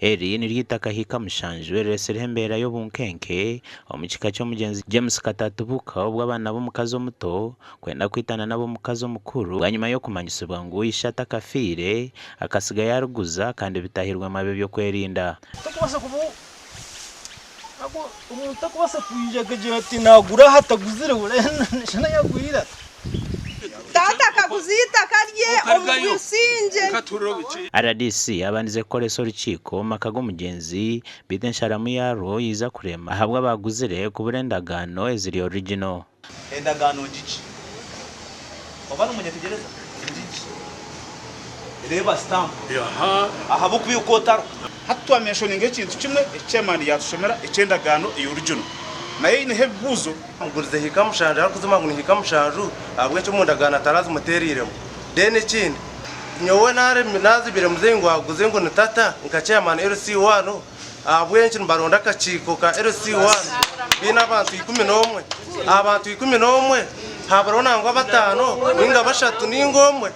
Eri niryo eitaka hiika mushanju eriretsireho embeera y'obunkenke omu kika ky'omugyenzi James Katatubuka obwo abaana b'omukazi omuto kwenda kwitana n'ab'omukazi omukuru bwanyima y'okumanyisibwa ngu ishe atakafiire akasiga yaariguza kandi bitahirwemu ab'eby'okwerinda. Tokubaasa kuba omuntu takubaasa kwija akagira ati nagura aha ataguzire shana yagwire ati. Taata akaguza eitaka rye omu busingye. Rdc yabandize kukoresa orukiiko omu maka g'omugyenzi beitu ensharamu yaarwo yaija kurema ahabw'abaaguzire kubura endagaano eziri original. Endagaano ngigi. Oba nomunyetegyereza? Ngigi. Reeba stamp. Ahabw'okuba iwe otariho. Hati twamenshoninga ekintu kimwe eki chairman yatushomera eky'endagaano eya original. Nayo eineho ebibuuzo. Mugurize hiika mushanju arikuzima ngu ni hiika mushanju ahabw'enki omu ndagaano atarazimuteereiremu. Then ekindi nyowe nazibire muzeeyi ngu aguze ngu ni tata nka chairman LC one ahabw'enki nibaronda akakiiko ka LC one baine abantu 11 aha bantu 11 haburaho nangwa bataano ninga bashatu ninga omwe.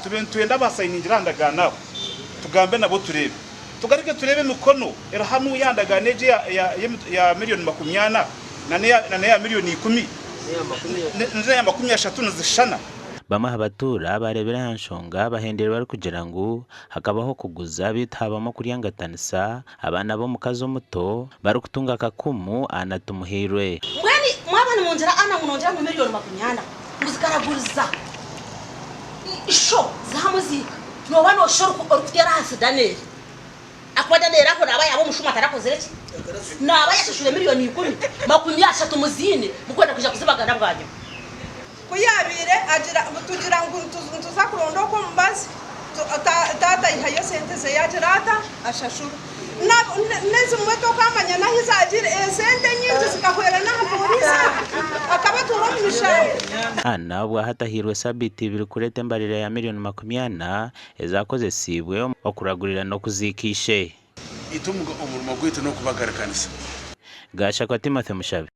Tube nitwenda abasayiningira aha ndagaano abo tugambe nabo tureebe. Tugaruke tureebe emikono eri hanu aha ndagaano egi eya miriyoni 40 na n'eya miriyoni ikumi n'eya 30 nizishushana. Bamwe aha batuura baareebire aha nshonga bahendeire barikugira ngu hakabaho okuguza beitu haabamu okuryangatanisa abaana b'omukazi omuto barikutunga akakumu Anna Tumuhairwe. Mbwenu mwaba nimungira Anna ngu nongyera ngu miriyoni 40 ngu zikaraguriza sho zamuziika Nooba nooshusha orikuteera ahansi Danieli. Ahakuba Danieli aho naaba yaaba omushuma atarakozire ki? Naaba yashashwire miriyoni ikumi, 30 muziine, mukwenda kwija kuzibagana bwanyima. Ku yaabaire agira tugira ngu nituza kuronda okwo omubazi, taata aihayo sente ze yaagira ata? Ashashura. N'ezimwe tokaamanya n'ahi zaagiire. Esente enyingi zikahwera n'aha pooriisi aha. Akaba atuura omu mishango. Anna obwo hatahiirwe sabiiti ibiri kureeta embarira ya miriyoni 40 ezakozesiibwe okuragurira n'okuziika ishe. Itwe omurimo gwaitu n'okubagarikanisa. Gashakwa Timothy Mushabe.